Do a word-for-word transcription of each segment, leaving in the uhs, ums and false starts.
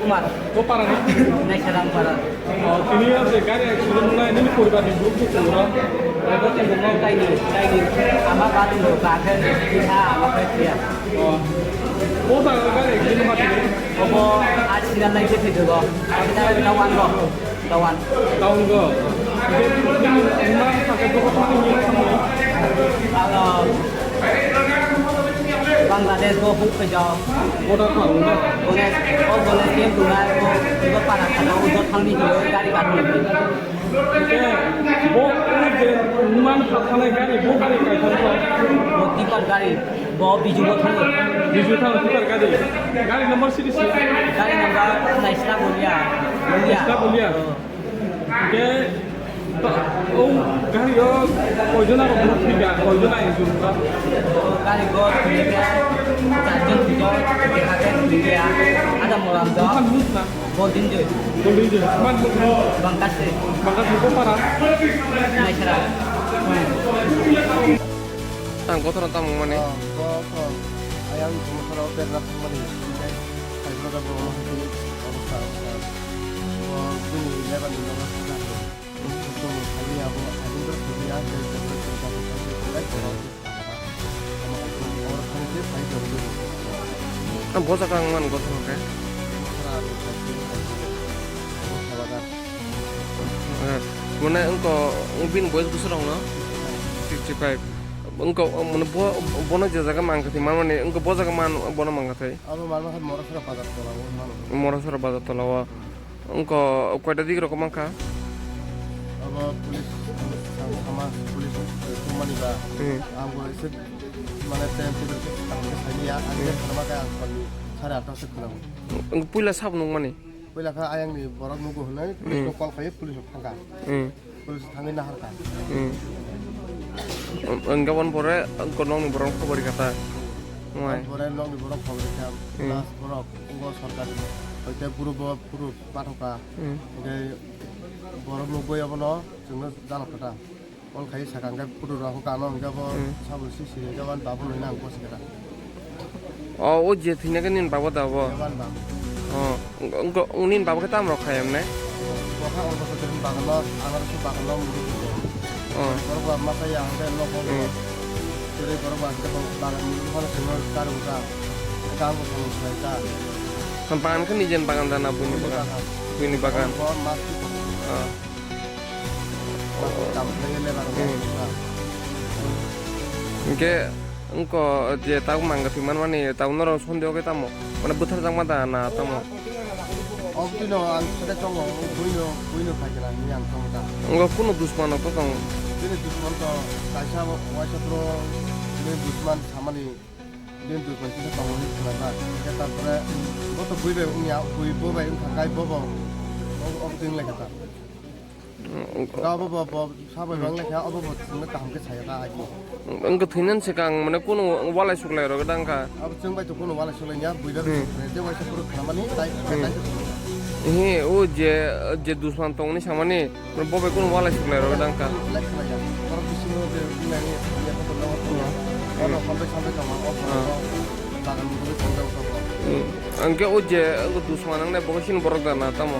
Kumar. Bo para ni? Naisarang para. O, tini o je gari accident wngnai nini poribar ni borok bo tongo ro? Bo tongo, bo kaini, kaini ama ba tongo, ba khe tha ama khe thia. O. Bo ta gari accident ma tini? Obo a signal lai khe thwi dugo. Abo ta tawan go. Tawan. Tawan go. Ima sakhe bo khe thani ni. Alo. Bangladesh go huk pe jao. Border par wngkha? Gole, o gole kem tunai, o, o para khana, o jot thangni hino, gari gari. Ke, bo, o je, man kha thanai gari, bo gari kai thang kha? O tipper gari, bo biju go thang. Biju thang tipper gari. Gari number siri si? Gari number naisla bolia. Bolia. Naisla bolia. O. Hingke, o gari o koijon aro borok thwikha, koijon injured wngkha? Gari o thwikha, charjon thwikha, hingke hake thwikha, ada molam do. Bwkhani mung khna? Goldinjoi. Goldinjoi. Bangkase. Bangkase ko para? Naisara. Ang kotor tamo mani. Ah, bo, bo. Ayang kotor berna thangmani. Hingke, haibrada bo, hingke, obostha, obostha. Bo, bini level ni logo thangkha. Ang bo jaga ang man gothok khe. Mane wngko bini boyes bwswk rok no? Fifty five. Wngko mane bo bono je jaga mang khe manmani wngko bo jaga man bono mang khe. Abo manma khe Morasora bazar tola o mano. Morasora bazar tola o. Wngkha koita dik rok mankha? Abo police, sama police tongmani ba. Hmm. Ang bo ese mane time table khe tang khe saini ya, ang khe Hmm. khana khe ang phone ni sare atta se khwlamo. Wng puila sabo nung mani? Puila kha ayang ni borok nugo hwnwi police Hmm. no call khai police rok thangkha. Hmm. Police thangwi naharkha. Hmm. Wng-, wngkha bon pore wngkha nokni borok khobor rikha ta. Wng. Pore nokni borok khobor rikha. Hmm. Plus borok wngkha sorkari hoite puro bo puro pathoka. Hmm. Hingke borok nugwi abono chwngno jalo kha ta. Call khai sakha hingke photo rok kano hingke bo Hmm. sabo sisi hingke ban babu nui nang bosi kha ta. O, o je thwina khe nini babo da bo? Hingke ban babu. O, wng-, wng-, nini babo khe tamo rok khai emne? Bo kha wng kha sotrin bagano, anarso bagano mudu mudu. O. Borok ba masa ya hingke nok Hmm. Tere borok ba hingke bagan mudu mudu chwngno kar wngkha. Hingke ang bo thangwi khlai kha. Bagan khe nijen bagan da na buini Buini bagan? bagan. Buini bagan. Bo mas. O. Hingke wngko je tabuk mangga thwi manmani tabuk norok sondeho khe tamo? Mane bwtharjakma da na tamo? Obo twino ang side tongo, buino, buino khaikhe nang hwnwi ang tongo da. Wngkha kunu dusman rok to tongo? Bini dusman to kaisa waisa bro, bini dusman samani. Din dui bai kisa tongo hinwi khwnajak. Hingke tarpore bo to bui bai wngya, bui bo bai wngkha kai bobo. Obo, obo twi wnglaikha ta. Mm, mm. Ga bo, bo, bo, sa bai bo wnglaikha, obo bo chwngno kaham khe saya ta ai bo. Wngkha thwinani swkang mane kunu walai suklai rok dang kha. Abo chwng bai to kunu walai suklai ya, bui bai Hmm. je waisa phuru khamani tai, Hmm. tai. He, o je, je dusman tongni samani. Bo bai kunu walai suklai rok dang kha. Borok bisingo je nani ya ko no. Ono hambai sambai tongma o Ah. Bagan mukuli tongda utang. Hmm. Angke o je o dusman nangnai bo sin borok da na tamo?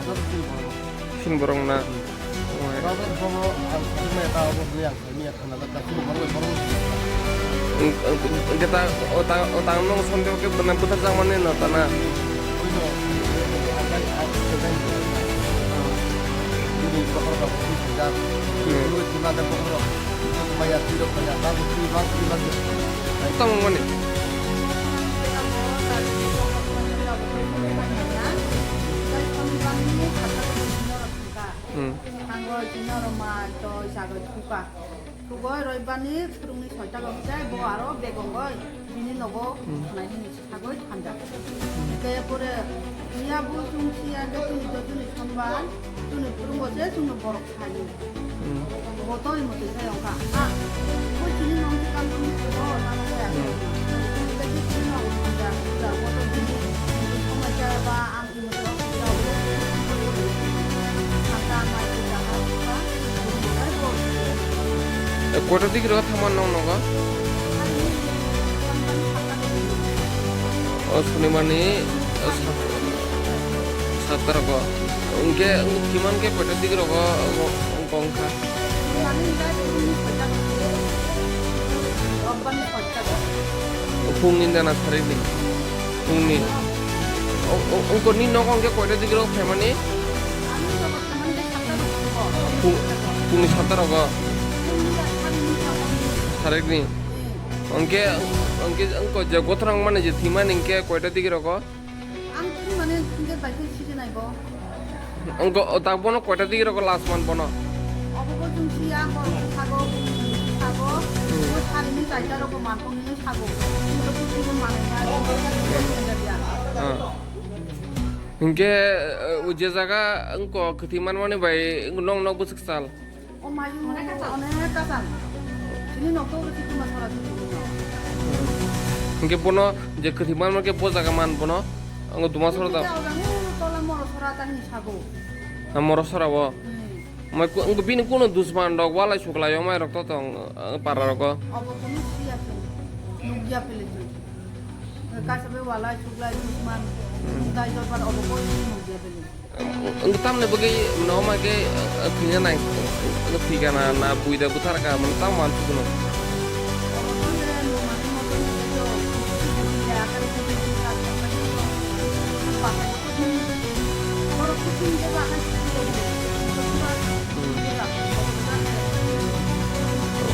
Sin borok na. Oi. Borok bo ang samai ta obo ni ang ni khana da ta borok borok. Ang, ang, ang ta o ta o ta no sonde ke bana buta jamane na ta na. Tamo mani. Hmm. Tango tino roma to jago thuka. Thugoi roibani phwrwngni soita rok jai bo aro begongo bini nogo Hmm. thanai hwnwi sagoi thanjak. Hwnkhe pore phiya bo chwng phiya hwnkhe chwngni jotoni sombar chwngni phwrwngo se chwngno borok thani. Hmm. Bo to imotwi sai wngkha. A, bo chini nong se kam tumi se bo nang se. Hmm. Hwnkhe chini nong thanjak, bo to bini somai jaya ba ang Kota dik rok thangma nong nogo? O Sunimarni, o, sa-, Tarogo. Hwnkhe thwiman khe koita digi rogo wngkha? Phungni dana sarikni. Phungni. Wngkha ni nogo hwnkhe koita digi rogo phaimani? Phung-, phungni satta rogo. Sarikni. Hwnkhe, hwnkhe wngkha je gothorang mani je thwimani hwnkhe koita digi rogo? Ang thwi mane hwnkhe bai khe sijinai bo. Ang go, tak bono koita digi rogo last man bono? Obo bo chwng siya, hor sago, sago, hmm, bo sarini chaita rogo man tong hinwi sago. Hwnkhe bo chwng manai ya, hwnkhe ya. Ah. Hwnkhe, eh, o je jaga wngkha kwthwi manmani bai nong nok bwswk sal? O mayu onek kasan. Chini nokto oro chikuma sora chikuma. Hwnkhe bono je kwthwi manma khe bo jaga man bono. Ang Dumasora da. Chini tola moro sora ta hinwi sago. Ha, moro sora o. Hmm. Mai ku, ang bini kuno dusman rok walai suklai o mai rok to tong, ang para rok o. Obo kunu siya se. Nukya pele tu. Kaisa be walai suklai dusman. Hmm. Dai dorbar obo ko nukya pele. Ang tamni bagwi no ma khe, eh, thwina nai, eh, thwikha na, na buida buthar kha, mane tamo uansukgwno. Hmm.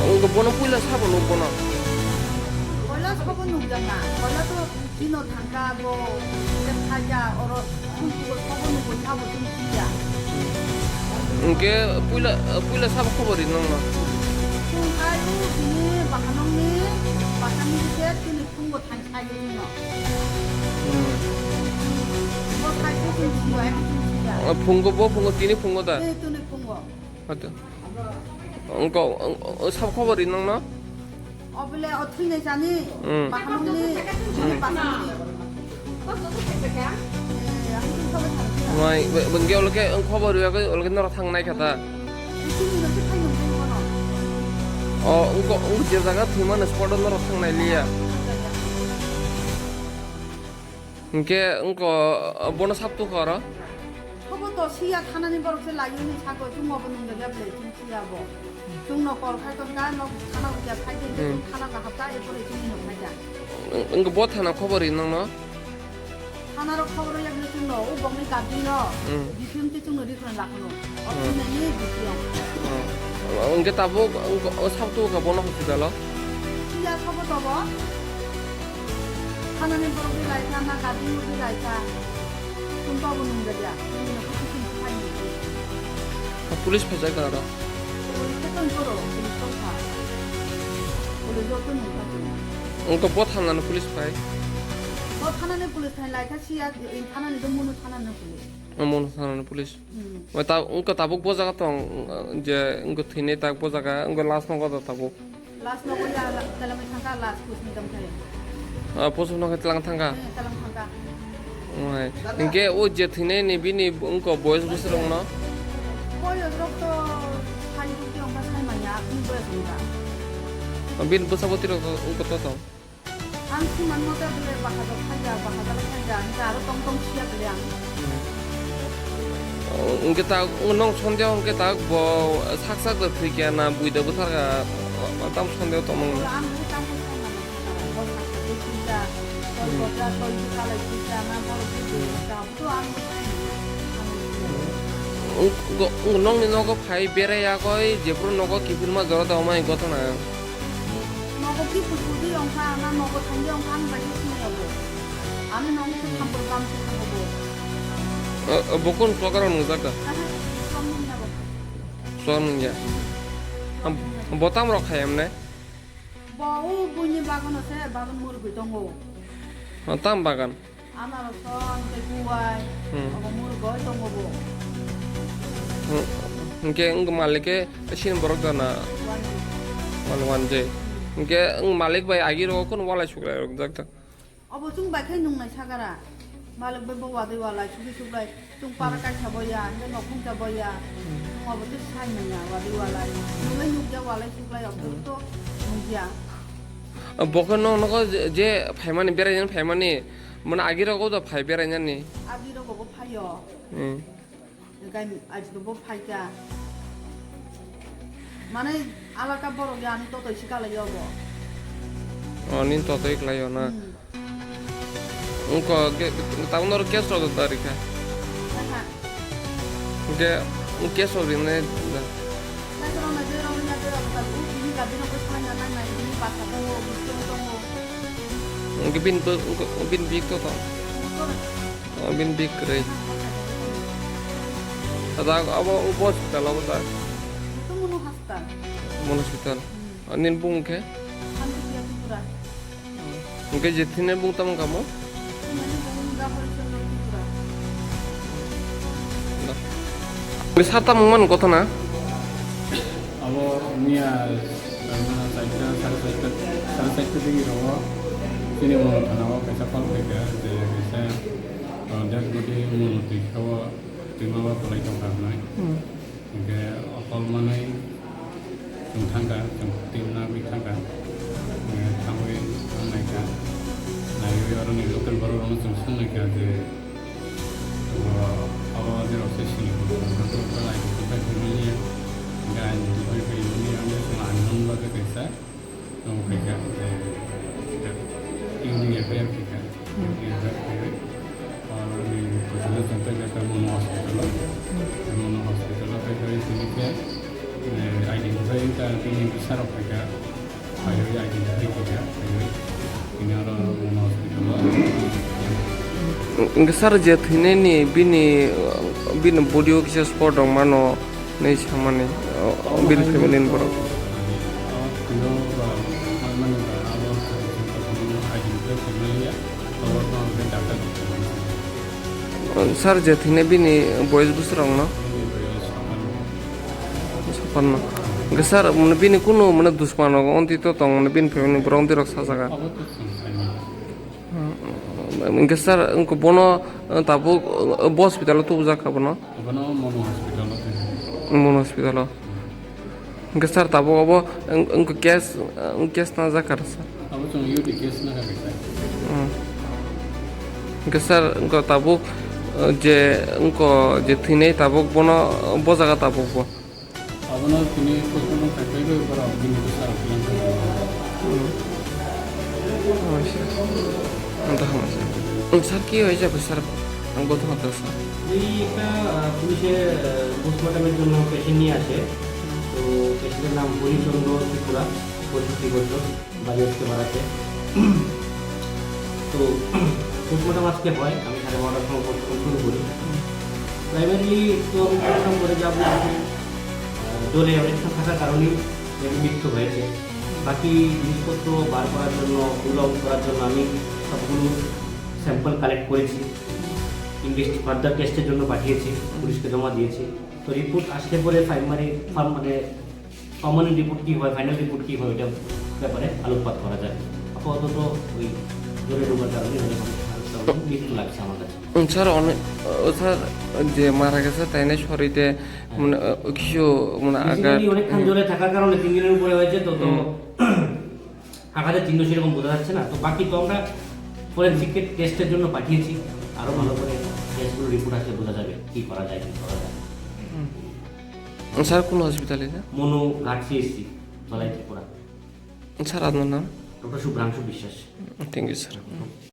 Ang bono puila sabo nuk bono. Puila sabo nuk jana, puila to Chino thangka bo, khe phaikha, oro sumsugo sobo nugwi sabo chwng siya. Hwnkhe puila, puila sabo khobor ri nongno? Chwng khai o chini bahanokni, bahanokni khe chini phungo thang sai chwngno. Hmm. Bo sai khe chwng siya, eko chwng siya. O phungo, bo phungo, tini phungo da? Tei tini phungo. Ato. Wngkha, wng-, wng-, sabo khobor ri nongno? Obole o thwinai chani, hmm, bahanokni, hmm, chini bahanokni. Eh, ang chini khobor thang khe. Mai, be-, bengke olke ang khobor ri, olke norok thang nai kha ta. Chini no se phai nung phai bono. O, wngkha, wng je jaga thwimani spot o norok thang nai liya. Hwnkhe wngkha, bono sab tukha oro? Khobo to siya thanani borok se laiyuni sago, chwng obo nung jaga belai chwng siya bo. Chwng no call khai tongkha, nok thana ukia khai tongkha, hmm, chwng thana kahapta, erpore chwng no khai da. Wng-, wngkha bo thana khobor ri nongno? Thana rok khobor ri yakni chwng no, o bokni guardian rok, hmm, D C M twi chwng no reference lakhano. O, hmm, thwinani D C M. Hmm. Wngkhe tabuk, wngkha, o sab tukha bono hospital o? Siya khobo tobo. Thanani borok bai lai kha, na guardian rok bai lai kha. Chwng to bo nung jalia. Nini no kuchuk kuchuk khai nung jalia. Police phaijak da aro? Police khe tong koro, police tong kha. Police rok khe nung kha chwng. Wng to bo thanani police phai? Bo thanani police thani lai kha siya, thanani do munu thanani police. Munu thanani police. Hmm. Wng ta, wngkha tabuk bo jaga tong, je wngkha thwinai tak bo jaga, wngkha last nogo da tabuk. Last nogo ya, la-, telamai thangkha, last post mortem khai. Ah, post mortem khai telang thangkha? Hmm, telang thangkha. Wai. Hingke o je thwinai ni bini wngkha boyos bwswk rok no? Boyos rok to sai rok tei wngkha sai manya, aboni boyos wngkha. Bini bwsa bwtwi rok wngkha to tong? Ang siman mota bile bahajak khaija, bahajak khaija, hingke aro tong tong siya bile ang. Hingke ta, nong sondeho hingke ta bo sak sak da thwikya na buida bwtharkha, tam sondeho tongmani. Ang bile tam tong tong mani, bo sak sak da thwikya, bor bor ja, tol bwsa lai thwikya na, bor bor ja, to ang. Nongni nogo phai berai yakoi, jephuru nogo kiphilma jora da omai gotona. Nogo kiphil pudi ongkha, na nogo thangdi ongkha, ang bai sinai abo. Ani nogo se thampur bam se thango bo. O, o, bokon sokaro nungjak da? Aha, sokaro nungya bo. Sokaro nungya. Am, bo tam rok khai emne? Bo o buini bagano se, bagan murugwi tongo. O, tam bagan? Anaros hon, tei kuwai, hmm, obo murgo tongo bo. Hmm, hingke wng malik ke sini borok dana? Wani. Wani, wani je. Hingke wng malik bai agi rogo kono walai suklai rok jak tak. Obo chwng bai khe nungnai sagara. Malik bai bo wadwi walai, sugi suklai. Chwng para kaisa bo ya, hingke nokhung sa bo ya. Hmm. Chwng obo tei sai manya, wadwi walai. Nungwi nukya walai suklai, obo to nukya. Bo khe nong nogo je, je phaimani, beraina phaimani, Mane agi rogo da phai berai nani. Agi rogo bo phaio. Hmm. Gai ajdo bo phaika. Mane alaka borok ya ani totoi si kalai yo bo. O, nin totoi kalai yo na. Hmm. Ungko ge, tabuk noro case rok da rikha. Aha. Ge, ung case rok rinai da. Nai toro nai berok, nai berok, nai berok, ung bini gabi no bwsai na nai nai, bini basa tongo, bini tongo. Ungke bin bo, ungko, bin bik to tong. Ungko. O, bin bik kwrwi. Ada abo, abo hospital abo da. Ito mono hospital. Mono hospital. Hmm. Nini bung khe? Shanti Priya Tripura. Hingke je thwinai bung tamo kamo? Thwinai bung da Harishchandra Tripura. Be sa tamo man kotha na? Abo miya, ano, saita, sare saita, sare saita digi rogo. Chini mo thana o kaisa call khaika, je kaisa, uh, dead body mo twi kha o, twi ma ba kwlai tong kha hinwi. Hmm. Hingke okol manwi chwng thangkha, chwng team nagwi thangkha. Hingke thangwi thangnaikha. Naiwi oroni local borok rokno chwng swngnaikha je, o, abo nirok se sini hwnwi, hwnwi belai khe family ya. Hingke ani bwkhai bai hwnwi ang chwng ani hwn bagwi kaisa. Tamo khaikha, eh, union F I R khaikha, union F I R khaiwi, ah, ni hospital o chwng paikha, mono hospital o, mono hospital o paikhai tini khe, eh, identify wngkha, bini bwsarok khaikha, phaiwi identify khaikha, phaiwi tini oro mono hospital o. Hingke sir, je thwinani bini, bini body o kisa spot rok mano. Hinwi samani, o, o, bini family ni borok. O, sir, je thwinai bini boyes bwswk rokno? Sapanno. Hwnkhe sir, mane bini kunu mane dushman rok ontwi to tong, mane bini family ni borok ontwi rok sajak. Hwnkhe sir, wngkha bono, o, tabuk, o, bo hospital o tubujak kha bono? Bono Mono hospital o thwinai. Mono hospital o. Hwnkhe sir, tabuk obo wng-, wngkha case, wng case na jakha sir? Abo chwng U T case na kha kaisa. Hmm. Hwnkhe sir, wngkha tabuk, uh, je wngkha je thwinai tabuk bono, uh, bo jaga tabuk bo? Abono tini postmortem khaikhe borok bini bwsa rok twilang kha. Hmm. Ang ta hamsa. Ang sir ki hoy jabo sir? Ang gotha mata sir. এই একটা, আহ, পুলিশে, আহ, পোস্টমর্টমের জন্য পেশেন্ট নিয়ে আসে। তো পেশেন্টের নাম হরিচন্দ্র ত্রিপুরা, পঁয়ষট্টি বছর, বাড়ি হচ্ছে ভাড়াতে। তো পোস্টমর্টম আজকে হয়, আমি সাড়ে বারোটার সময় পোস্টমর্টম শুরু করি। প্রাইমারিলি তো আমি পোস্টমর্টম করে যা বুঝেছি, আহ, জলে অনেকক্ষণ থাকার কারণেই মেয়েটির মৃত্যু হয়েছে। বাকি জিনিসপত্র বার করার জন্য, পুল আউট করার জন্য আমি সবগুলো স্যাম্পল কালেক্ট করেছি, ইনভেস্ট-, ফার্দার টেস্টের জন্য পাঠিয়েছি, পুলিশকে জমা দিয়েছি। তো রিপোর্ট আসলে পরে প্রাইমারি ফার্ম, মানে, পার্মানেন্ট রিপোর্ট কী হয়, ফাইনাল রিপোর্ট কী হয়, ওইটার ব্যাপারে আলোকপাত করা যায়। আপাতত ওই জলে ডুবার কারণে ওদের অনেক মৃত্যু লাগছে আমার কাছে। উম, স্যার, অনেক, ও, স্যার, যে মারা গেছে, তাই না, শরীরে, হ্যাঁ। মানে, ও, কিছু, মানে, আঘাত, বেসিক্যালি অনেকক্ষণ হুম। জলে থাকার কারণে তিন দিনের উপরে হয়েছে, তো, তো হুম। আঘাতের চিহ্ন সেরকম বোঝা যাচ্ছে না। তো বাকি তো আমরা ফরেনসিক টেস্টের জন্য পাঠিয়েছি, আরও ভালো করে টেস্টগুলো রিপোর্ট আসলে বোঝা যাবে কী করা যায়, কী করা যায়। হুম। স্যার, কোন হসপিটালে এটা? মনো ঘাট সিএইচসি, ধলাই ত্রিপুরা। স্যার, আপনার নাম? Doctor Subhranshu Biswas. Thank you, sir.